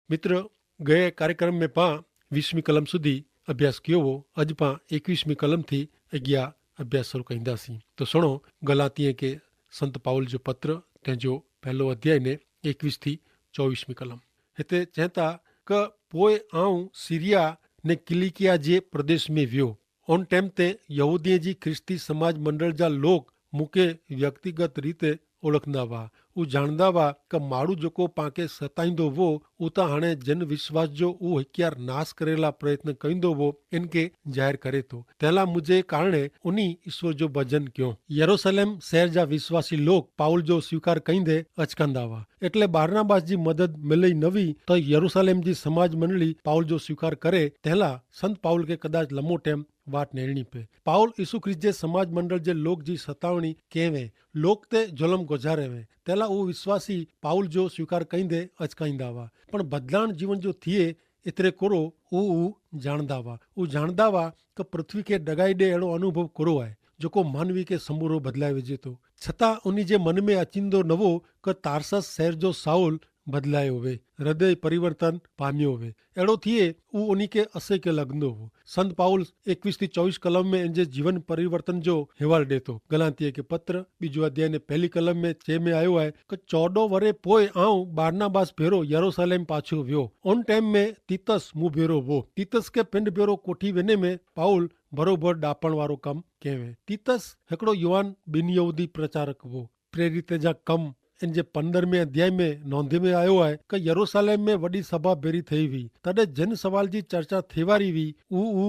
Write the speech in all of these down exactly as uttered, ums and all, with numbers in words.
મિત્ર, ગયે કાર્યક્રમ મેં પાં વીસમી કલમ સુધી અભ્યાસ કિયો વો. અજ પાં એકવીસમી કલમ થી અગિયા અભ્યાસ શરૂ કઈંદા સી. તો સુણો, ગલાતિયે કે સંત પાઉલ જો પત્ર, તેનો પહેલો અધ્યાય ને એકવીસ થી ચોવીસમી કલમ. હેતા ચેંતા કે, પોય આઉં સિરિયા ને કિલિકિયા જે પ્રદેશ મેં વ્યો. ઓન ટેમ તે યહૂદિયે જી ખ્રિસ્તી સમાજ મંડળ જા લોક મુકે વ્યક્તિગત રીતે ઓળખના વા. ઉજાણદા વા કે માડૂ જોકો પાંકે સતાઈંદો વો, ઉતા હણે જન વિશ્વાસ જો ઉહિક્યાર નાસ કરેલા પ્રયત્ન કઈંદો વો, એનકે જાહેર કરે તો. તેલા મુઝે કારણે ઉની ઈશ્વર જો ભજન ક્યો. યરૂસલેમ શહેર જા વિશ્વાસી લોક પાઉલ જો સ્વીકાર કઈંદે અચકાંદા વા. એટલે બારનાબાસ જી મદદ મિલઈ નવી તો યરૂસલેમ જી સમાજ મંડળી પાઉલ જો સ્વીકાર કરે. તેલા સંત પાઉલ કે કદાચ લમો ટેમ વાટ નેરણી પે. પાઉલ ઈસુ ખ્રિસ્ત જે સમાજ મંડળ જે લોક જી સતાવણી કહેવે, લોક તે જલમ ગોઝારે વે, તેલા ઉ વિશ્વાસી પાઉલ જો સ્વીકાર કઈંદે અચકાઈંદા વા. પણ બદલાણ જીવન જો થિયે એતરે કોરો ઉ ઉ જાણદા વા. ઉ જાણદા વા કે પૃથ્વી કે ડગાઈ દે એડો અનુભવ કોરો આય, જોકો માનવી કે સમૂરો બદલાઈ વજે તો. છતાં ઉની જે મન મેં અચિંદો નવો કે તારસસ શહેર જો સાઉલ બદલાયો વે, હૃદય પરિવર્તન પામ્યો વે. એડો થિયે ઉ ઉની કે અસે કે લગનો હો. સંત પાઉલ એકવીસ થી ચોવીસ કલમ મેં એન જે જીવન પરિવર્તન જો હેવાલ દેતો. ગલાતિયે કે પત્ર બીજો અધ્યાય ને પહેલી કલમ મેં ચે મેં આયો હૈ કે, ચૌદો વરે પોય આઉં બારનાબાસ ભેરો યરૂસલેમ પાછો વ્યો. ઓન ટેમ મેં તીતસ મુભેરો વો. તીતસ કે પિંડ ભેરો કોઠી વેને મેં પાઉલ ભરોભર ડાપણ વારો કમ કહેવે. તીતસ હેકડો યુવાન બિનયહૂદી પ્રચારક વો. પ્રેરિત જા કમ એન જે પંદરમે અધ્યાય મેં નોંધે મેં આયો હૈ કે યરૂસલેમ મેં વડી સભા ભેરી થઈ વી, તદે જેન સવાલ જી ચર્ચા થેવારી વી ઉ ઉ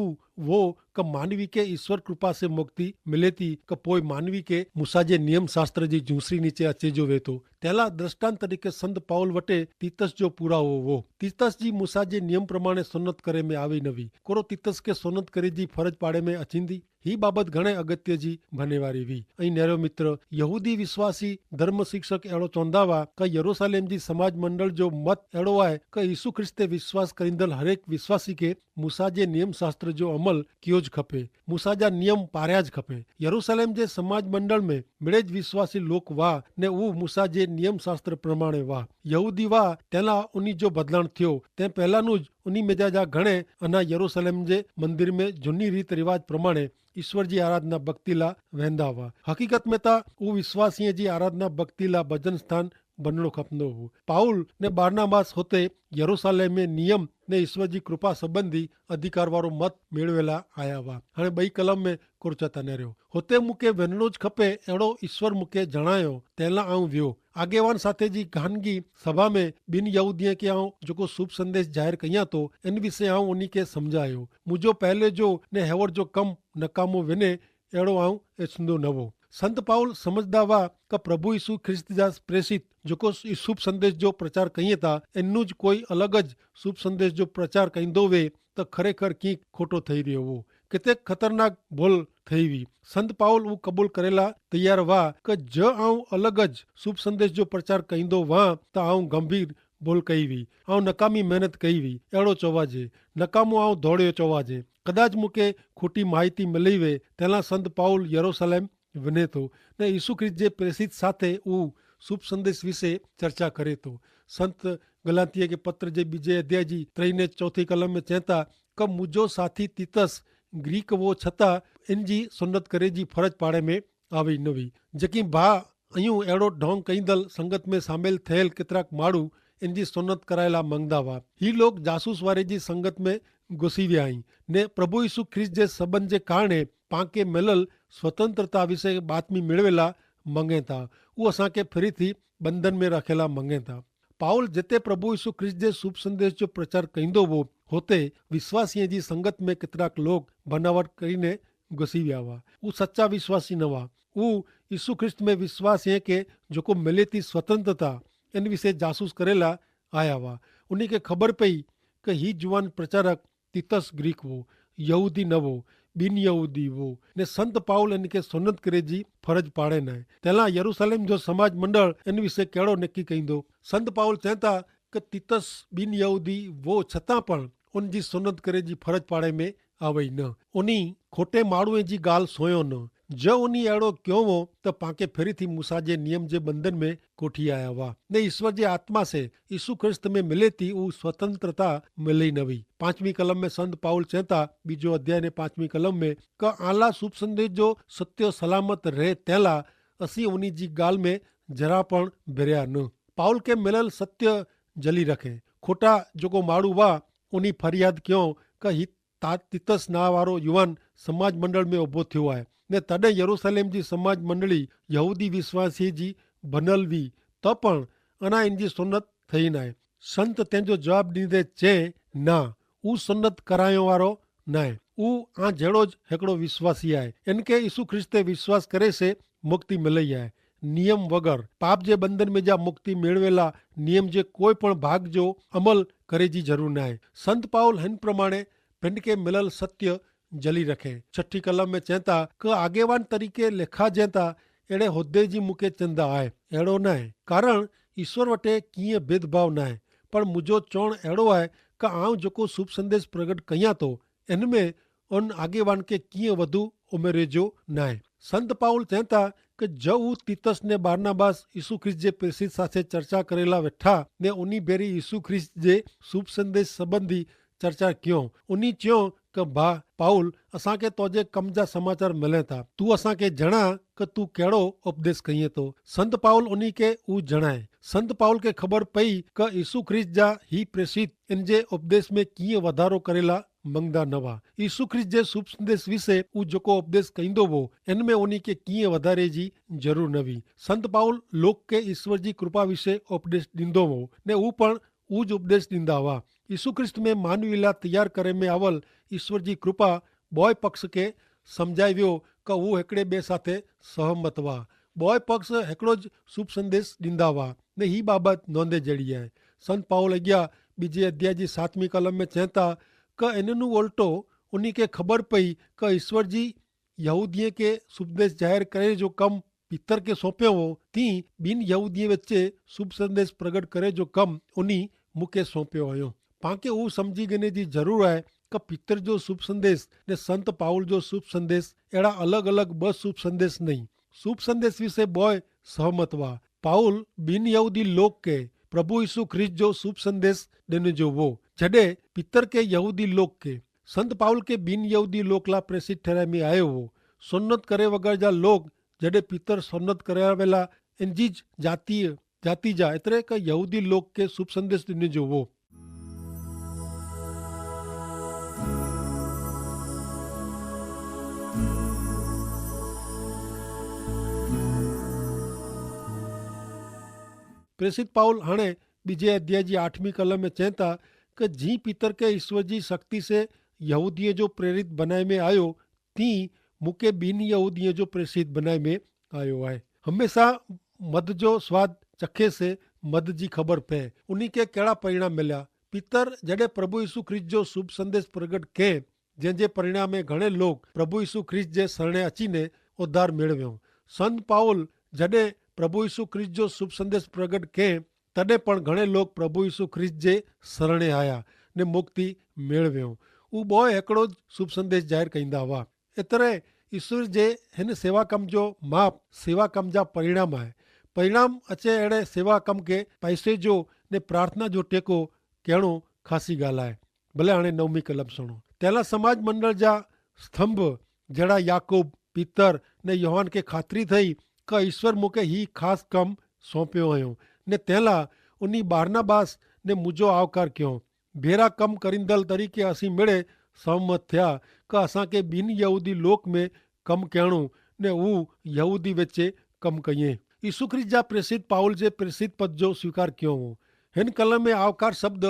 વો કે માનવી કે ઈસ્વર કૃપા સે મુક્તિ મિલેતી કે પોય માનવી કે મૂસા જે નિયમશાસ્ત્ર જી જૂસરી નીચે અચેજો વેતો. તેલા દ્રષ્ટાંત તરીકે સંત પાઉલ વટે તીતસ જો પૂરા હોવો. તીતસ જી મૂસા જે નિયમ પ્રમાણે સોનત કરે મેં આવે નવી, કોરો તીતસ કે સોનત કરે જી ફરજ પાડે મેં અચીંદી. હી બાબત ઘણે અગત્ય જી ભનેવારી વી. અહીં નેરો મિત્ર, યહૂદી વિશ્વાસી ધર્મ શિક્ષક એડો ચોંધાવા કે યરૂસાલેમ જી સમાજ મંડળ જો મત એડો આય કે ઈસુ ખ્રિસ્તે વિશ્વાસ કરીંદલ હરેક વિશ્વાસી કે મૂસા જે નિયમશાસ્ત્ર જો અમલ કિયો જ ખપે. મૂસા જા નિયમ પાર્યા જ ખપે. યરૂસાલેમ જે સમાજ મંડળ મેં મેળે જ વિશ્વાસી લોક વાહ ને ઉહ મૂસા જે નિયમશાસ્ત્ર પ્રમાણે વાહ. યહૂદી વાહ તેના ઉની જો બદલાણ થયો તે પહેલાનું જ ઉની મેજા જા ઘણે અના યરૂસાલેમ જે મંદિર મેં જુની રીત રિવાજ પ્રમાણે ઈસ્વર જી આરાધના ભક્તિ લા વહેંદા હુઆ. હકીકત મેં તા ઉહ વિશ્વાસીય જી આરાધના ભક્તિ લા ભજન સ્થાન બનણો ખપનો હુ. પાઉલ ને બારનાબાસ હોતે યરૂસાલેમ મેં નિયમ ને ઈસ્વર જી કૃપા સંબંધી અધિકાર વારો મત મેળવેલા આયા હુઆ. હણે બઈ કલમ મેં કોરચા તને રહ્યો હોતે મુકે વેનણો જ ખપે એડો ઈસ્વર મુકે જણાયો. તેલા આઉં વ્યો. આગેવાન સાથે જી ખાનગી સભા મેં બિનયહૂદિયા કે આઉં જોકો શુભ સંદેશ જાહેર કહિયા તો એન વિશે આઉં ઉની કે સમઝાયો. મુજો પહેલે જો ને હેવર જો કમ નકામો વેને એડો આઉં એચંદો નવો. સંત પાઉલ સમઝદા વા કે પ્રભુ ઈસુ ખ્રિસ્ત જા પ્રેસિત જોકો ઈસુ સંદેશ જો પ્રચાર કહિયે તા એનનું જ કોઈ અલગ જ શુભ સંદેશ જો પ્રચાર કહિંદો વે તો ખરેખર કિંક ખોટો થઈ રહ્યો વો, કિતેક ખતરનાક ભોલ થઈ વી. સંત પાઉલ ઉં કબૂલ કરેલા તૈયાર વા કે જો આઉં અલગ જ શુભ સંદેશ જો પ્રચાર કહિંદો વા તો આઉં ગંભીર ભોલ કઈ વી, આઉં નકામી મહેનત કઈ વી એડો ચોવાજે, નકામો આઉં ધોડ્યો ચોવાજે. કદાચ મુકે ખોટી માહિતી મલી વે. તેલા સંત પાઉલ યરૂસાલેમ વને તો ને ઈસુ ખ્રિસ્ત જે પ્રેસિત સાથે ઉહ શુભ સંદેશ વિશે ચર્ચા કરે તો. સંત ગલાતિયા કે પત્ર જે બીજે અધ્યાય જી ત્રય ને ચોથી કલમ મેં ચેતા કે મુજો સાથી તિતસ ગ્રીક વો છતાં એન જી સુન્નત કરે જી ફરજ પાડે મેં આવે નવી. જેકી ભા અયું એડો ઢોંગ કઈંદલ સંગત મેં સામેલ થયેલ કેતરાક માડૂ એન જી સુન્નત કરાયેલા મંગદા વા. હી લોક જાસૂસ વારે જી સંગત મેં ઘુસી વ્યા હૈં ને પ્રભુ ઈસુ ખ્રિસ્ત જે સંબંધ જે કારણે પાંકે મેલલ સ્વતંત્રતા વિશે બાતમી મેળવેલા મંગેતા. ઉહ અસાંકે ફિરી થી બંધન મેં રાખેલા મંગેતા. પાઉલ જેતે પ્રભુ ઈસુ ખ્રિસ્ત જે શુભ સંદેશ જો પ્રચાર કઈંદો વો હોતે વિશ્વાસીય જી સંગત મેં કેતરાક લોક બનાવટ કરીને ઘસી વ્યા વા. ઉહ સચ્ચા વિશ્વાસી નવા. ઉહ ઈસુ ખ્રિસ્ત મેં વિશ્વાસીય કે જોકો મેલેતી સ્વતંત્રતા એન વિશે જાસૂસ કરેલા આયા વા. ઉની કે ખબર પઈ કે હી જુવાન પ્રચારક તિતસ ગ્રીક વો, યહૂદી નવો, બિનયહૂદી વો. ને સંત પાઉલ એન કે સોનત કરે જી ફરજ પાડે નાય. તેલા યરૂસાલેમ જો સમાજ મંડળ એન વિશે કેડો નેકી કઈંદો? સંત પાઉલ ચેતા કે તિતસ બિનયહૂદી વો છતાં પણ ઉન જી સોનત કરે જી ફરજ પાડે મેં આવે ન. ઉની ખોટે માડૂએ જી ગાલ સોયો ન. જો ઉની એડો ક્યો વો, તો પાંકે ફેરી થી મૂસા જે નિયમ જે બંધન મેં કોઠી આયા વા. ને ઈસ્વર જે આત્મા સે ઈસુ ખ્રિસ્ત મેં મિલે તી ઉં સ્વતંત્રતા મિલે નવી. પાંચમી કલમ મેં સંત પાઉલ ચેતા બીજો અધ્યાય ને પાંચમી કલમ મેં, કે આલા શુભ સંદેશ જો સત્ય સલામત રહે તેલા અસી ઉની જી ગાલ મેં જરા પણ ભેર્યા ન. પાઉલ કે મિલેલ સત્ય જલી રખે. ખોટા જોકો માડૂ વા ઉની ફરિયાદ ક્યો, કે હી તિતસ ના વારો યુવાન સમાજ મંડળ મેં ઉભો થ્યો આય. ને તદે યરુસલેમ જી સમાજ મંડળી યહૂદી વિશ્વાસી જી ભનલ વી, તો પણ અના ઇનજી સુન્નત થઈ નાય. સંત તેનજો જવાબ દીધે ચે, ના, ઉં સુન્નત કરાયો વારો નાય. ઉં આ જેડો જ હેકડો વિશ્વાસી આય. એનકે ઈસુ ખ્રિસ્તે વિશ્વાસ કરે સે મુક્તિ મિલે આય. નિયમ વગર પાપ જે બંધન મેં જા મુક્તિ મેળવેલા નિયમ જે કોઈ પણ ભાગ જો અમલ કરે જી જરૂર નાય. સંત પાઉલ હેન પ્રમાણે પેનકે મિલલ સત્ય જલી રખે. છઠી કલમ મેં ચેતા કે આગેવાન તરીકે લેખા જેતા એડે હોદ્દે જી મુકે ચેંદા આય એડો નાય. કારણ ઈસ્વર વટે કિંય ભેદભાવ નાય. પણ મુજો ચોણ એડો આય કે આવ જોકો શુભ સંદેશ પ્રગટ કહિયા તો એન મેં અન આગેવાન કે કિંય વધુ ઉમેરે જો નાય. સંત પાઉલ ચેતા કે જો ઉં તિતસ ને બારનાબાસ ઈસુ ખ્રિસ્ત જે પ્રેસિત સાથે ચર્ચા કરેલા વેઠા ને ઉની ભેરી ઈસુ ખ્રિસ્ત જે શુભ સંદેશ સંબંધી ચર્ચા ક્યો. ઉની ચ્યો કે ભા પાઉલ, અસાંકે તોજે કમ જા સમાચાર મલે થા. તું અસાંકે જણા કે તું કેડો ઉપદેશ કહિયે તો. સંત પાઉલ ઉની કે ઉં જણાય. સંત પાઉલ કે ખબર પઈ કે ઈસુ ખ્રિસ્ત જા હી પ્રેસિત ઇન જે ઉપદેશ મેં કિંય વધારો કરેલા મંગદા નવા. ઈસુ ખ્રિસ્ત જે શુભ સંદેશ વિશે ઉં જોકો ઉપદેશ કહિંદો વો એન મેં ઉની કે કિંય વધારે જી જરૂર નવી. સંત પાઉલ લોક કે ઈસ્વર જી કૃપા વિશે ઉપદેશ દીંદો વો ને ઉં પણ ઉજ ઉપદેશ દીંદા વા. ઈસુ ખ્રિસ્ત મેં માનવીલા તૈયાર કરે મેં આવલ ઈસ્વર જી કૃપા બોય પક્ષ કે સમઝાઈ વ્યો કે ઉં હેકડ઼ે બે સાથે સહમત વા. બોય પક્ષ હેકડ઼ો જ શુભ સંદેશ દીંદા વા. ને હી બાબત નોંધે જેડી આય. સંત પાઉલ અગિયા બીજે અધ્યાય જી સાતમી કલમ મેં ચેતા કે એનનું ઓલટો ઉની કે ખબર પઈ કે ઈસ્વર જી યહૂદિયે કે શુભ સંદેશ જાહેર કરે જો કમ પિતર કે સોંપ્યો હો, તી બિન યહૂદિયે વચ્ચે શુભ સંદેશ પ્રગટ કરે જો કમ ઉની મુકે સોંપ્યો હો. પાંકે ઉં સમઝી ગને જી જરૂર આય કે પિતર જો શુભ સંદેશ ને સંત પાઉલ જો શુભ સંદેશ એડા અલગ અલગ બસ શુભ સંદેશ નહીં. શુભ સંદેશ વિશે બોય સહમત વા. પાઉલ બિન યહૂદી લોક કે પ્રભુ ઈસુ ખ્રિસ્ત જો શુભ સંદેશ દેને જો વો, જડે પિતર કે યહૂદી લોક કે. સંત પાઉલ કે બિન યહૂદી લોક લા પ્રેસિત ઠેરાઈ મેં આયો વો. સોન્નત કરે વગર જા લોક જડે પિતર સોન્નત કરાવેલા એનજી જ જાતિ જાતિ જા એતરે કે યહૂદી લોક કે શુભ સંદેશ દેને જો વો. પ્રેસિત પાઉલ હણે બીજે અધ્યાય જી આઠમી કલમ મેં ચેતા કે જી પિતર કે ઈસ્વર જી શક્તિ સે યહૂદિયે જો પ્રેરિત બનાઈ મેં આયો, તી મુકે બિન યહૂદિયે જો પ્રેસિત બનાઈ મેં આયો આય. હમેંસા મધ જો સ્વાદ ચખે સે મધ જી ખબર પૈ. ઉની કે કેડા પરિણામ મેલ્યા? પિતર જડે પ્રભુ ઈસુ ખ્રિસ્ત જો શુભ સંદેશ પ્રગટ કેહ, જેન જે પરિણામે ઘણે લોગ પ્રભુ ઈસુ ખ્રિસ્ત જે સરણે અચીને ઉદ્ધાર મેળવ્યો. સંત પાઉલ જડે પ્રભુ ઈસુ ખ્રિસ્ત જો શુભ સંદેશ પ્રગટ કેહ, તદે પણ ઘણે લોગ પ્રભુ ઈસુ ખ્રિસ્ત જે સરણે આયા ને મુક્તિ મેળવ્યો. ઉં બોય હેકડો જ શુભ સંદેશ જાહેર કઈંદા હવા. એતરે ઈસુ જે હેન સેવા કમ જો માપ સેવા કમ જા પરિણામ આય. પરિણામ અચે એડે સેવા કમ કે પૈસે જો ને પ્રાર્થના જો ટેકો કહેણો ખાસી ગાલ આય. ભલે હણે નવમી કલમ સુણો. તેલા સમાજ મંડળ જા સ્તંભ જેડા યાકૂબ, પિતર ને યોહાન કે ખાતરી થઈ કે ઈસ્વર મુકે હી ખાસ કમ સોંપ્યો હયો. ને તેલા ઉની બારનાબાસ ને મુજો આવકાર ક્યો. ભેરા કમ કરીંદલ તરીકે અસી મેળે સહમત થ્યા કે અસાંકે બિનયહૂદી લોક મેં કમ કહેણું ને ઉં યહૂદી વચ્ચે કમ કહિએ. ઈસુ ખ્રિસ્ત જા પ્રેસિત પાઉલ જે પ્રેસિત પદ જો સ્વીકાર કયો હો. હેન કલમ મેં આવકાર શબ્દ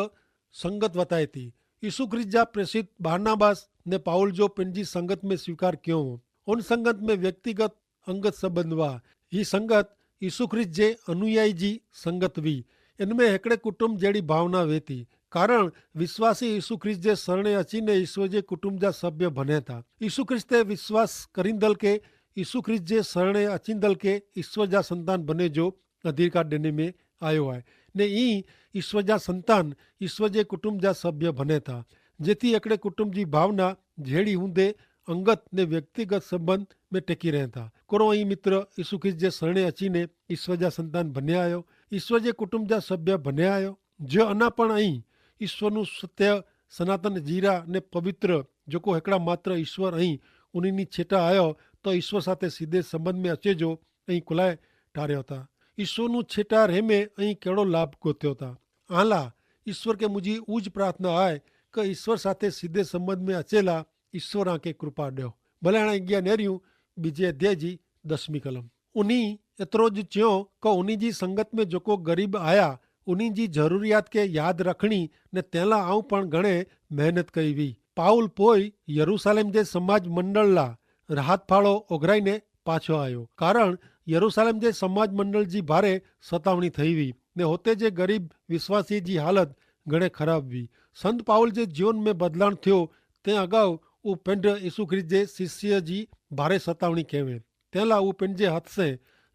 સંગત વતાયતી. ઈસુ ખ્રિસ્ત જા પ્રેસિત બારનાબાસ ને પાઉલ જો પેનજી સંગત મેં સ્વીકાર કયો હો. ઉન સંગત મેં વ્યક્તિગત અંગત સંબંધ વા. હી સંગત ઈસુ ખ્રિસ્ત જે અનુયાયી જી સંગત વી. એન મેં હેકડ઼ે કુટુંબ જેડી ભાવના વેતી. કારણ વિશ્વાસી ઈસુ ખ્રિસ્ત જે સરણે અચીને ઈસ્વર જે કુટુંબ જા સભ્ય ભને થા. ઈસુ ખ્રિસ્ત તે વિશ્વાસ કરીંદલ કે ઈસુ ખ્રિસ્ત જે સરણે અચીંદલ કે ઈસ્વર જા સંતાન ભને જો અધિકાર દેને મેં આયો હૈ. ને ઈ ઈસ્વર જા સંતાન ઈસ્વર જે કુટુંબ જા સભ્ય ભને થા. જેથી એકડે કુટુંબ જી ભાવના જેડી હૂંદે અંગત ને વ્યક્તિગત સંબંધ મેં ટેકી રહેતા. કોરો અહીં મિત્ર ઈસુ ખ્રિસ્ત જે સરણે અચીને ઈસ્વર જા સંતાન ભન્યા આયો, ઈસ્વર જે કુટુંબ જા સભ્ય ભન્યા આયો. જો અના પણ અહીં ઈસ્વરનું સત્ય સનાતન જીરા ને પવિત્ર જોકો હેકડા માત્ર ઈસ્વર અહીં ઉનીની છેટા આયો, તો ઈસ્વર સાથે સીધે સંબંધ મેં અચે જો અહીં કુલાય ટાર્યો તા. ઈસ્વરનું છેટા રહેમે અહીં કેડો લાભ ગોત્યો તા? આલા ઈસ્વર કે મુઝે ઉજ પ્રાર્થના આય કે ઈસ્વર સાથે સીધે સંબંધ મેં અચેલા ઈસ્વર આંકે કૃપા ડ્યો. ભલે આણા ઇગ્યા નેર્યું બીજે અધ્યાય જી દસમી કલમ. ઉની એતરો જ ચ્યો કે ઉની જી સંગત મેં જોકો ગરીબ આયા ઉની જી જરૂરિયાત કે યાદ રખણી ને તેલા આઉં પણ ઘણે મહેનત કઈ વી. પાઉલ પોય યરૂસાલેમ જે સમાજ મંડળ લા રાહત ફાળો ઓગરાઈ ને પાછો આયો, કારણ યરૂસાલેમ જે સમાજ મંડળ જી ભારે સતાવણી થઈ વી ને હોતે જે ગરીબ વિશ્વાસી જી હાલત ઘણે ખરાબ વી. સંત પાઉલ જે જીવન મેં બદલાણ થયો તે અગાઉ ઉં પેંડ ઈસુ ખ્રિસ્ત જે શિષ્ય જી ભારે સતાવણી કહેવે. તેલા ઉં પેંડ જે હત સે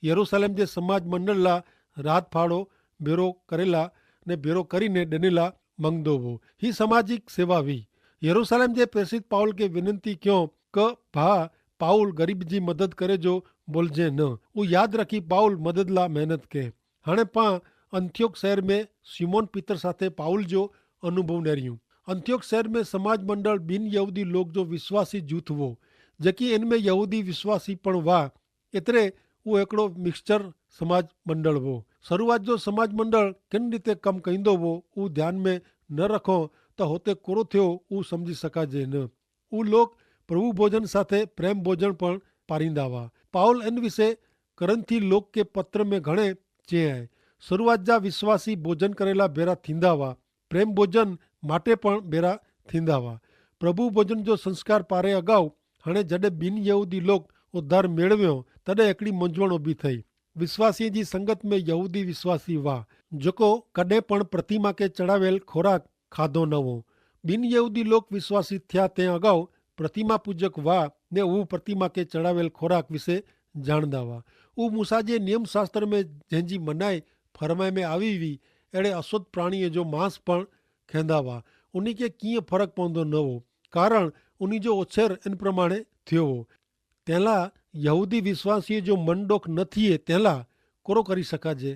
યરૂસાલેમ જે સમાજ મંડળ લા રાત ફાળો ભેરો કરેલા ને ભેરો કરીને ડેનેલા મંગદો વો. હી સામાજિક સેવા વી. યરૂસાલેમ જે પ્રેસિત પાઉલ કે વિનંતી ક્યો કે ભા પાઉલ ગરીબ જી મદદ કરે જો બોલજે ન. ઉં યાદ રખી પાઉલ મદદ લા મહેનત કે. હણે પા અંત્યોક શહેર મેં સિમોન પિતર સાથે પાઉલ જો અનુભવ નેર્યું. અંત્યોક શહેર મેં સમાજ મંડળ બિનયહૂદી લોક જો વિશ્વાસી જૂથ વો, જેકી એન મેં યહૂદી વિશ્વાસી પણ વા. એતરે ઉં એકડો મિક્સચર સમાજ મંડળ વો. શરૂઆત જો સમાજ મંડળ કેન રીતે કમ કઈંદો વો ઉં ધ્યાન મેં ન રખો, તો હોતે કોરો થયો ઉં સમઝી સકાજે ન. ઉં લોક પ્રભુ ભોજન સાથે પ્રેમ ભોજન પણ પારીંદા વા. પાઉલ એન વિશે કરંથી લોક કે પત્ર મેં ઘણે ચે આય. શરૂઆત જા વિશ્વાસી ભોજન કરેલા ભેરા થીંદા વા, પ્રેમ ભોજન માટે પણ ભેરા થીંદા વા. પ્રભુ ભોજન જો સંસ્કાર પારે અગાઉ હણે જડે બિનયહૂદી લોક ઉદ્ધાર મેળવ્યો તદે એકડી મંજવણ ઉભી થઈ. વિશ્વાસી જી સંગત મેં યહૂદી વિશ્વાસી વા, જોકો કદે પણ પ્રતિમા કે ચડાવેલ ખોરાક ખાધો નવો. બિનયહૂદી લોક વિશ્વાસી થ્યા તે અગાઉ પ્રતિમા પૂજક વા ને ઉં પ્રતિમા કે ચડાવેલ ખોરાક વિશે જાણદા વા. ઉં મૂસા જે નિયમશાસ્ત્ર મેં જેન જી મનાઈ ફરમાઈ મેં આવી વી એડે અશુદ્ધ પ્રાણીએ જો માંસ પણ ખેંદા વા. ઉની કે કિંય ફરક પોંદો નવો, કારણ ઉની જો ઓછેર એન પ્રમાણે થયો વો. તેલા યહૂદી વિશ્વાસીએ જો મનડોખ ન થિયે તેલા કોરો કરી સકાજે?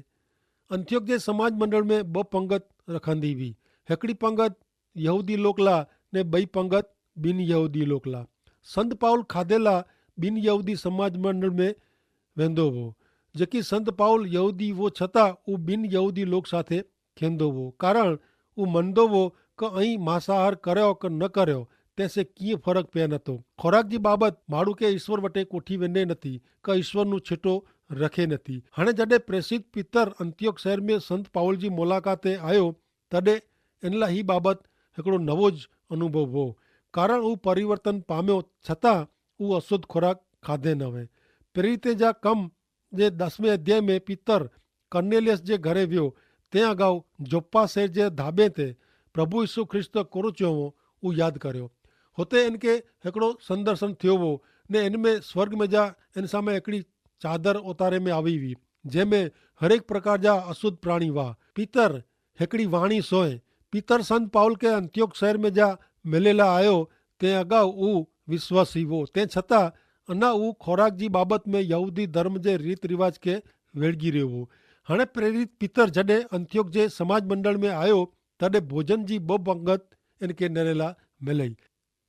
અંત્યોક જે સમાજ મંડળ મેં બહ પંગત રખાંદી વી. હેકડી પંગત યહૂદી લોકલા ને બઈ પંગત બિનયહૂદી લોકલા. સંત પાઉલ ખાધેલા બિનયહૂદી સમાજ મંડળ મેં વેંદો વો. જેકી સંત પાઉલ યહૂદી વો છતાં ઉં બિનયહૂદી લોક સાથે ખેંદો વો, કારણ ઉં મનદો વો કે અહીં માંસાહાર કર્યો કે ન કર્યો તેસે કિંય ફરક પે નતો. ખોરાક જી બાબત માડૂ કે ઈસ્વર વટે કોઠી વેને નથી કે ઈસ્વરનું છેટો રખે નથી. હણે જડે પ્રેસિત પિતર અંત્યોક શહેર મેં સંત પાઉલ જી મુલાકાતે આયો તદે એનલા હી બાબત હેકડો નવો જ અનુભવ હો, કારણ ઉં પરિવર્તન પામ્યો છતાં ઉં અશુદ્ધ ખોરાક ખાધે નવે. પ્રેરિતે જા કમ જે દસમે અધ્યાય મેં પિતર કર્નેલિયસ જે ઘરે વ્યો, તે અગાઉ જોપ્પા શહેર જે ધાબે તે પ્રભુ ઈસુ ખ્રિસ્ત કોરો ચ્યો વો ઉં યાદ કર્યો. હોતે એનકે હેકડો સંદર્શન થયો વો ને એન મેં સ્વર્ગ મેં જા એન સામે હેકડી ચાદર ઉતારે મેં આવી વી, જેમે હરેક પ્રકાર જા અશુદ્ધ પ્રાણી વા. પિતર હેકડી વાણી સોય. પિતર સંત પાઉલ કે અંત્યોક શહેર મેં જા મેલેલા આયો તે અગાઉ ઉં વિશ્વાસી વો, તે છતાં અના ઉં ખોરાક જી બાબત મેં યહૂદી ધર્મ જે રીત રિવાજ કે વેડગી રહ્યો વો. હણે પ્રેરિત પિતર જડે અંત્યોક જે સમાજ મંડળ મેં આયો તદે ભોજન જી બહ પંગત એનકે નરેલા મેલઈ.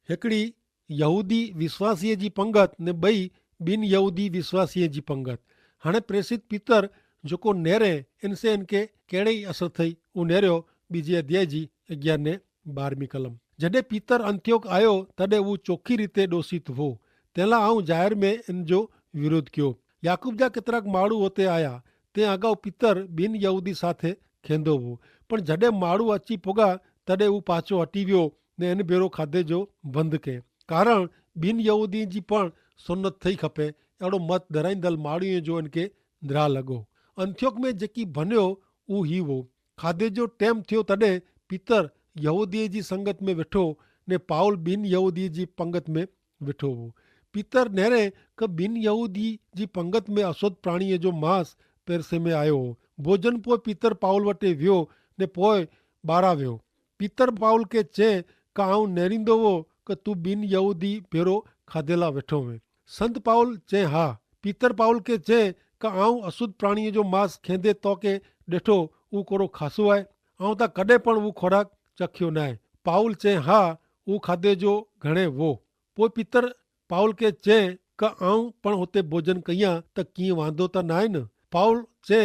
હેકડી યહૂદી વિશ્વાસીય જી પંગત ને બઈ બિનયહૂદી વિશ્વાસીય જી પંગત. હણે પ્રેસિત પિતર જોકો નેરે એનસે એનકે કેડ઼ે અસર થઈ ઉનેર્યો બીજે અધ્યાય જી અગિયાર ને બારમી કલમ. જડે પિતર અંત્યોક આયો તદે ઉં ચોખી રીતે દોષિત હો, તેલા આઉં જાહેર મેં એન જો વિરોધ ક્યો. યાકૂબ જા કેતરાક માડૂ હોતે આયા, તે અગાઉ પિતર બિનયહૂદી સાથે ખેંદો હો. પણ જડે માડૂ અચ્છી પોગા તદે ઉં પાછો હટી વ્યો ને એન ભેરો ખાધે જો બંધ કે, કારણ બિનયહૂદી જી પણ સોનત થઈ ખપે એડો મત ધરાઈંદલ માડૂએ જો એન કે દ્રા લગો. અંત્યોક મેં જેકી ભન્યો ઉં હી વો. ખાધે જો ટેમ થયો તદે પિતર યહૂદી જી સંગત મેં વેઠો ને પાઉલ બિનયહૂદી જી પંગત મેં વેઠો વો. પિતર નેરે કે બિનયહૂદી જી પંગત મેં અશોધ પ્રાણીએ જો માંસ પેરસે મેં આયો હો. ભોજન પોય પિતર પાઉલ વટે વ્યો ને પોય બારા વ્યો. પિતર પાઉલ કે ચે, કા આઉં નેરીંદો વો કે તું બિનયહૂદી ભેરો ખાધેલા વેઠો વે. સંત પાઉલ ચે હા. પિતર પાઉલ કે ચે, કા આઉં અશુદ્ધ પ્રાણીઓ જો માસ ખેંધે તો કે દેઠો ઉં કોરો ખાસો આય? આઉં તા કદે પણ ઉં ખોરાક ચખ્યો નાય. પાઉલ ચે હા, ઉં ખાધે જો ઘણે વો. પોય પિતર પાઉલ કે ચે, કા આઉં પણ હોતે ભોજન કહિયા તો કિયા વાંધો તા નાય ન? પાઉલ ચે,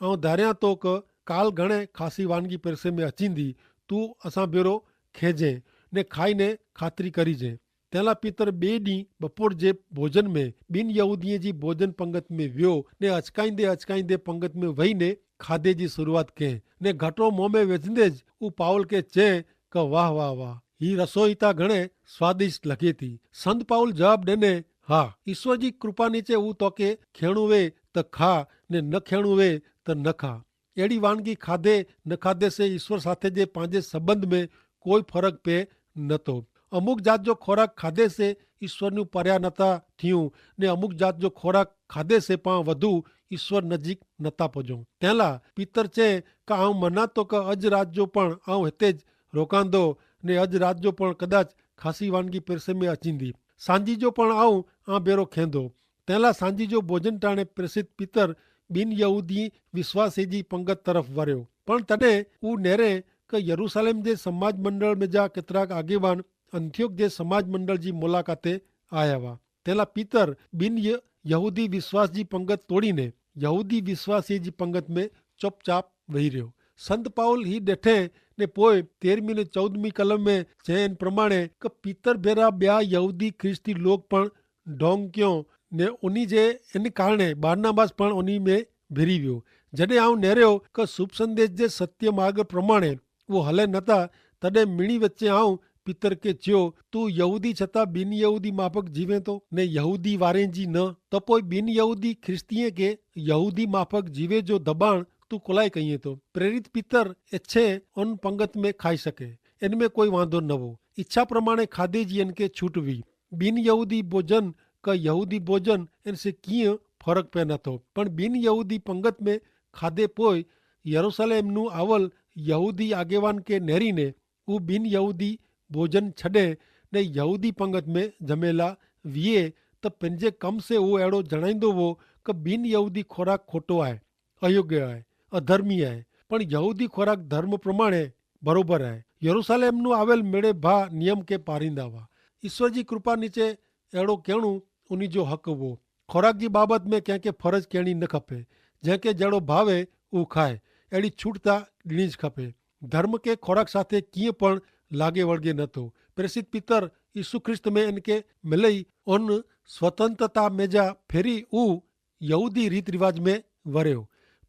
આઉં ધાર્યા તો કે કાલ ઘણે ખાસી વાનગી પેરસે મેં અચીંદી, તું અસાં ભેરો ખેજે ને ખાઈ ને ખાતરી કરી જે. તેલા પિતર બે દી બપોર જે ભોજન મેં બિનયહૂદીએ જી ભોજન પંગત મેં વ્યો, ને અચકાઈંદે અચકાઈંદે પંગત મેં વહી ને ખાધે જી શરૂઆત કહેં. ને ઘટો મોં મેં વેચંદે જ ઉપાવલ કે ચે, કે વાહ વાહ વાહ, હી રસોઈ તા ઘણે સ્વાદિષ્ટ લગે થી. સંત પાઉલ જવાબ દેને, હા, ઈસ્વર જી કૃપા નીચે ઉં તો કે ખેણું વે તો ખા, ને ન ખેણું વે તો ન ખા. એડી વાનગી ખાધે ન ખાધે સે ઈસ્વર સાથે જે પાંજે સંબંધ મેં કોઈ ફરક પે નતો. અમુક જાત જો ખોરાક ખાધે સે ઈસ્વરનું પર્યા નતા થિયું, ને અમુક જાત જો ખોરાક ખાધે સે પાં વધુ ઈસ્વર નજીક નતા પજો. તેલા પિતર ચે, કા આઉં મનાતો કે અજ રાત જો પણ આઉં હેતે જ રોકાંદો, ને અજ રાત જો પણ કદાચ ખાસી વાનગી પેરસે મેં અચીંદી. સાંજી જો પણ આઉં આ ભેરો ખેંદો. તેલા સાંજી જો ભોજન ટાણે પ્રેસિત પિતર બિનયહૂદી વિશ્વાસે જી પંગત તરફ વર્યો. પણ તદે ઉં નેરે કે યરૂસાલેમ જે સમાજ મંડળ મેં જા કેતરાક આગેવાન અંત્યોક જે સમાજ મંડળ જી મુલાકાતે આયા વા. તેલા પિતર બિનયહૂદી વિશ્વાસ જી પંગત તોડીને યહૂદી વિશ્વાસે જી પંગત મેં ચોપચાપ વહી રહ્યો. સંત પાઉલ હી દેઠે ને પોય તેરમી ને ચૌદમી કલમ મેં ચેન પ્રમાણે કે પિતર ભેરા બ્યા યહૂદી ખ્રિસ્તી લોગ પણ ઢોંગ ક્યો, ને ઉની જે એન કારણે બારનાબાસ પણ ઉની મેં ભેરી વ્યો. જડે આઉં નેર્યો કે શુભ સંદેશ જે સત્ય માર્ગ પ્રમાણે વો હલે નતા, તદે મિણી વચ્ચે આઉં પિતર કે ચ્યો, તું યહૂદી છતાં બિનયહૂદી માફક જીવે તો ને યહૂદી વારે જી ન? તો પોય બિનયહૂદી ખ્રિસ્તીએ કે યહૂદી માફક જીવે જો દબાણ તું કોલાઈ કહિએ તો? પ્રેરિત પિતર એચ્છે અન પંગત મેં ખાઈ શકે, એન મેં કોઈ વાંધો નવો. ઇચ્છા પ્રમાણે ખાધે જી એન કે છૂટવી. બિનયહૂદી ભોજન કા યહૂદી ભોજન એન સે કિયા ફરક પૈના થો. પણ બિનયહૂદી પંગત મેં ખાધે પોય યરૂસાલેમ નું આવલ યહૂદી આગેવાન કે નેરી ને ઉં બિનયહૂદી ભોજન છડે ને યહૂદી પંગત મેં જમેલા વિયે, તો પેનજે કમ સે ઉં એડો જણાઈંદો વો કે બિનયહૂદી ખોરાક ખોટો આય, અયોગ્ય આય, અધર્મી આય. પણ યહૂદી ખોરાક ધર્મ પ્રમાણે બરોબર આય. યરૂસાલેમ નું આવેલ મેળે ભા નિયમ કે પારિંદા વા. ઈસ્વર જી કૃપા નીચે એડો કહેણું ઉની જો હક વો. ખોરાક જી બાબત મેં ક્યાંકે ફરજ કહેણી ન ખપે. જેંકે જેડો ભાવે ઉં ખાય, એડી છૂટતા ડિણી જ ખપે. ધર્મ કે ખોરાક સાથે કિયા પણ લાગે વળગે નતો. પ્રેસિત પિતર ઈસુ ખ્રિસ્ત મેં એન કે મિલઈ ઉન સ્વતંત્રતા મેં જા ફેરી ઉં યહૂદી રીત રિવાજ મેં વર્યો.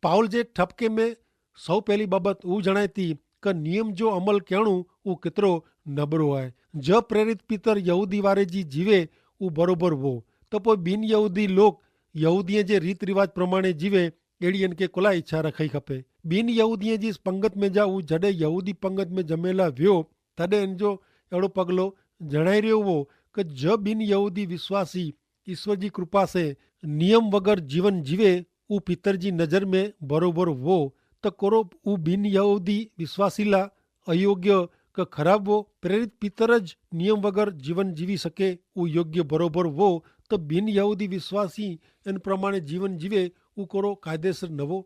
પાઉલ જે ઠપકે મેં સૌ પહેલી બાબત ઉં જણાયતી કે નિયમ જો અમલ કહેણું ઉં કેતરો નબરો આય. જો પ્રેરિત પિતર યહૂદી વારે જી જીવે ઉં બરોબર વો, તો પોય બિનયહૂદી લોક યહૂદીએ જે રીત રિવાજ પ્રમાણે જીવે એડી એન કે કોલા ઇચ્છા રખાઈ ખપે? બિનયહૂદીએ જી પંગત મેં જા ઉં જડે યહૂદી પંગત મેં જમેલા વ્યો, તદે એન જો એડો પગલો જણાઈ રહ્યો વો કે જો બિનયહૂદી વિશ્વાસી ઈસ્વર જી કૃપા સે નિયમ વગર જીવન જીવે ઉં પિતર જી નજર મેં બરોબર વો, તો કોરો ઉં બિનયહૂદી વિશ્વાસીલા અયોગ્ય કે ખરાબ વો? પ્રેરિત પિતર જ નિયમ વગર જીવન જીવી શકે ઉં યોગ્ય બરોબર વો, તો બિનયહૂદી વિશ્વાસી એન પ્રમાણે જીવન જીવે ઉં કોરો કાયદેસર નવો?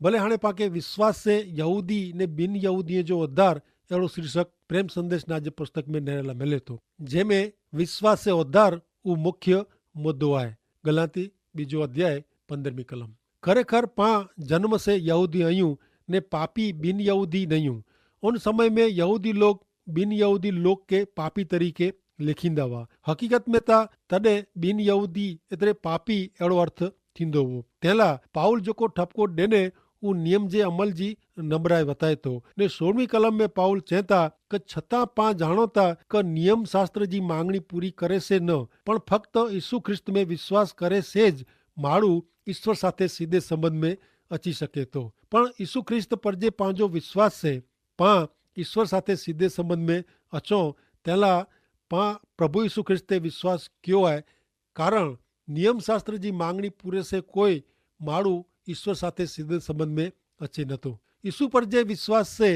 ભલે હાણે પાંકે વિશ્વાસ સે યહૂદી ને બિનયહૂદીએ જો ઉદ્ધાર એડો શીર્ષક પ્રેમ સંદેશ ના જે પુસ્તક મેં નેરેલા મેલે તો, જેમે વિશ્વાસ સે ઉદ્ધાર ઉં મુખ્ય મુદ્દો આય. ગલાતી બીજો અધ્યાય પંદ્રહમી કલમ. ખરેખર પાં જન્મ સે યહૂદી અયું ને પાપી બિનયહૂદી નયું. ઉન સમય મેં યહૂદી લોગ બિનયહૂદી લોગ કે પાપી તરીકે લેખીંદા વા. હકીકત મેં તા તદે બિનયહૂદી એતરે પાપી એડો અર્થ થીંદો વો. તેલા પાઉલ જોકો ઠપકો દેને ઉં નિયમ જે અમલ જી નબરાઈ વતાયતો. ને સોળમી કલમ મેં પાઉલ ચેંતા કે છતાં પાં જાણોતા કે નિયમ શાસ્ત્ર જી માંગણી પૂરી કરે સે ન, પણ ફક્ત ઈસુ ખ્રિસ્ત મેં વિશ્વાસ કરે સે જ માળું ઈસ્વર સાથે સીધે સંબંધ મેં અચી શકે તો. પણ ઈસુ ખ્રિસ્ત પર જે પાંજો વિશ્વાસ સે પાં ઈસ્વર સાથે સીધે સંબંધ મેં અચો, તેલા પાં પ્રભુ ઈસુ ખ્રિસ્ત તે વિશ્વાસ ક્યો આય. કારણ નિયમશાસ્ત્ર જી માંગણી પૂરે સે કોઈ માળું ઈસ્વર સાથે સીધે સંબંધ મેં અચે નતો. ઈસુ પર જે વિશ્વાસ સે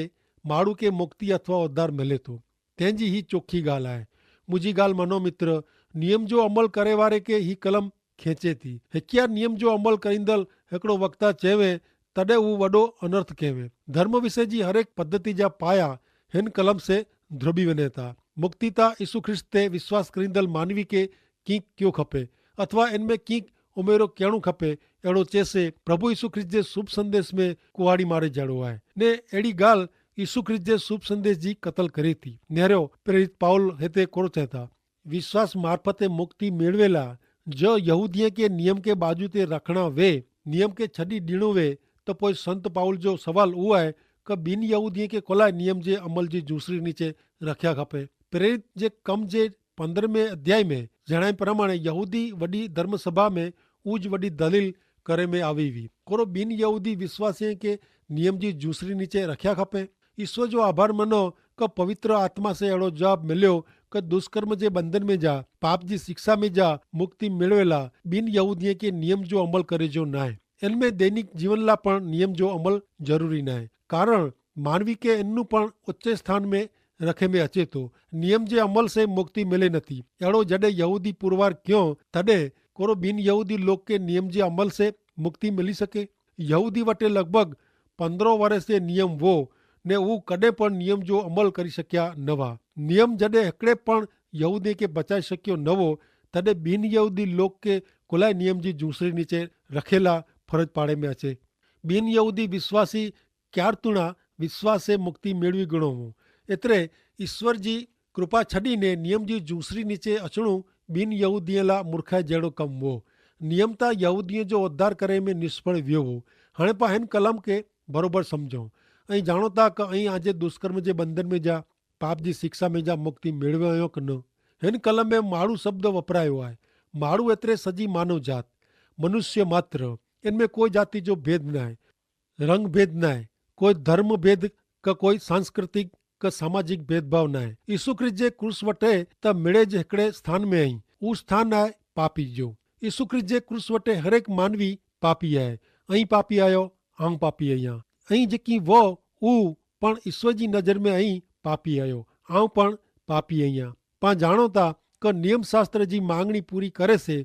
માળું કે મુક્તિ અથવા ઉદ્ધાર મલે તો. તેની હી ચોખી ગાલ આય. મુઝે ગાલ મનો મિત્ર, નિયમ જો અમલ કરે વારે કે હી કલમ ખેંચે થી. હેક્યા નિયમ જો અમલ કરીંદલ હેકડો વક્તા ચેવે, તદે ઉવડો અનર્થ કહેવે. ધર્મ વિશે જી હરેક પદ્ધતિ જા પાયા હેન કલમ સે ધ્રોબી વેને થા. મુક્તિતા ઈસુ ખ્રિસ્ત તે વિશ્વાસ કરીંદલ માનવી કે કિંક ક્યો ખપે, અથવા એન મેં કિંક ઉમેરો કહેણું ખપે, એડો ચેસે પ્રભુ ઈસુ ખ્રિસ્ત જે શુભ સંદેશ મેં કુહાડી મારે જેડો આય. ને એડી ગાલ ઈસુ ખ્રિસ્ત જે શુભ સંદેશ જી કતલ કરે થી. નેરો પ્રેરિત પાઉલ હેતે કોરો ચેતા, વિશ્વાસ મારફતે મુક્તિ મેળવેલા જો યહૂદિયે કે નિયમ કે બાજુ તે રખણા વે, નિયમ કે છડી દીણો વે, તો પોય સંત પાઉલ જો સવાલ ઉઆય કે બિનયહૂદિયે કે કોલાએ નિયમ જે અમલ જી જૂસરી નીચે રખ્યા ખપે? પ્રેરિત જે કમ જે પંદ્રહ મેં અધ્યાય મેં જણાય પ્રમાણે યહૂદી વડી ધર્મસભા મેં ઉજ વડી દલીલ કરે મેં આવી વી, કોરો બિનયહૂદી વિશ્વાસીય કે નિયમ જી જૂસરી નીચે રખ્યા ખપે? ઈસવ જો આભાર મનો કે પવિત્ર આત્મા સે એડો જવાબ મેલ્યો કે દુષ્કર્મ જે બંધન મેં જા, પાપ જી શિક્ષા મેં જા મુક્તિ મેળવેલા બિનયહૂદિયે કે નિયમ જો અમલ કરે જો નાય. એન મેં દૈનિક જીવનલા પણ નિયમ જો અમલ જરૂરી નાય, કારણ માનવી કે એનનું પણ ઓચ્ચે સ્થાન મેં રખે મેં અચે તો. નિયમ જે અમલ સે મુક્તિ મેલે નથી. એડો જડે યહૂદી પુરવાર ક્યો તદે કોરો બિનયહૂદી લોક કે નિયમ જે અમલ સે મુક્તિ મેલી શકે? યહૂદી વટે લગભગ પંદ્રહ વરસે નિયમ વો, ને ઉં કદે પણ નિયમ જો અમલ કરી શક્યા નવા. નિયમ જડે હેકડ઼ે પણ યહૂદી કે બચાઈ શક્યો નવો, તદે બિનયહૂદી લોક કે કોલાઈ નિયમ જી જૂસરી નીચે રખેલા ફરજ પાડે મેં અચે. બિનયહૂદી વિશ્વાસી ક્યારતુણા વિશ્વાસે મુક્તિ મેળવી ગણો વો. એતરે ઈસ્વર જી કૃપા છડીને નિયમ જી જૂસરી નીચે અચણું બિનયહૂદિયેલા મૂર્ખાઈ જેડો કમ વો. નિયમતા યહૂદિયે જો ઉદ્ધાર કરે મેં નિષ્ફળ વ્યો વો. હણે પા હેન કલમ કે બરોબર સમઝો. અહીં જાણોતા કે અહીં આજે દુષ્કર્મ જે બંધન મેં જા પાપ જી શિક્ષા મેં જા મુક્તિ મેળવે અયો કે ન? હેન કલમ મેં માડૂ શબ્દ વપરાયો આય. માડૂ એતરે સજી માનવ જાત, મનુષ્ય માત્ર. એન મેં કોઈ જાતિ જો ભેદ નાય, રંગ ભેદ નાય, કોઈ ધર્મ ભેદ, કે કોઈ સાંસ્કૃતિક કે સામાજિક ભેદભાવ નાય. ઈસુ ખ્રિસ્ત જે ક્રૂસ વટે તા મેળે જ હેકડ઼ે સ્થાન મેં અહીં. ઉસ સ્થાન આય પાપી જો. ઈસુ ખ્રિસ્ત જે ક્રૂસ વટે હરેક માનવી પાપી આય. અહીં પાપી આયો, આઉં પાપી અહિયા. અહીં જેકી વો ઉ, પણ ઈસુ જી નજર મેં અહીં પાપી આયો, આઉં પણ પાપી અહિયા. પાં જાણો તા કે નિયમશાસ્ત્ર જી માંગણી પૂરી કરે સે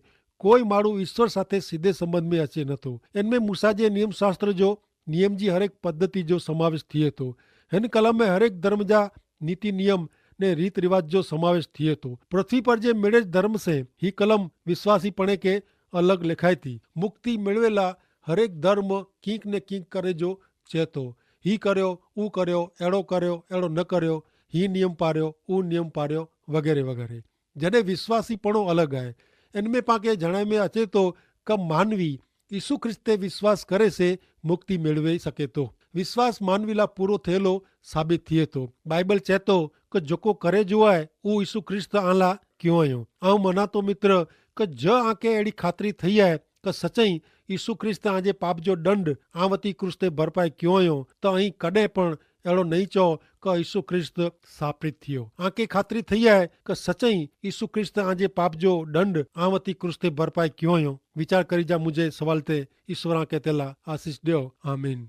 કોઈ માડૂ ઈસ્વર સાથે સીધે સંબંધ મેં અચે નતો. એન મેં મૂસા જે નિયમશાસ્ત્ર જો નિયમ જી હરેક પદ્ધતિ જો સમાવેશ થિયે તો. હેન કલમ મેં હરેક ધર્મ જા નીતિ નિયમ ને રીત રિવાજ જો સમાવેશ થિયે તો. પૃથ્વી પર જે મેળે જ ધર્મ સે હી કલમ વિશ્વાસી પણે કે અલગ લેખાય થી. મુક્તિ મેળવેલા હરેક ધર્મ કિંક ને કિંક કરે જો ચેતો, હી કર્યો, ઉં કર્યો, એડો કર્યો, એડો ન કર્યો, હી નિયમ પાર્યો, ઉં નિયમ પાર્યો, વગેરે વગેરે. જડે વિશ્વાસી પણો અલગ આય. એન મેં પાંકે જણાય મેં અચે તો કે માનવી ઈસુ ખ્રિસ્તે વિશ્વાસ કરે સે મુક્તિ મેળવે સકે તો. વિશ્વાસ માનવીલા પૂરો થયેલો સાબિત થિયે તો. બાઈબલ ચેતો કે જોકો કરે જો આય ઉં ઈસુ ખ્રિસ્ત આલા ક્યો અયો. આઉં મનાતો મિત્ર, કે જો આંકે એડી ખાતરી થઈ આય કે સચાઈ ઈસુ ખ્રિસ્ત આજે પાપ જો દંડ આવતી ક્રૂસ તે ભરપાઈ ક્યો અયો, તો અહીં કદે પણ એડો નહીં ચો કે ઈસુ ખ્રિસ્ત સાપરિત થિયો. આંકે ખાતરી થઈ આય કે સચાઈ ઈસુ ખ્રિસ્ત આજે પાપ જો દંડ આવતી ક્રૂસ તે ભરપાઈ ક્યો અયો. વિચાર કરી જા મુઝે સવાલ તે. ઈસવર આંકે તેલા આશીસ દ્યો. આમીન.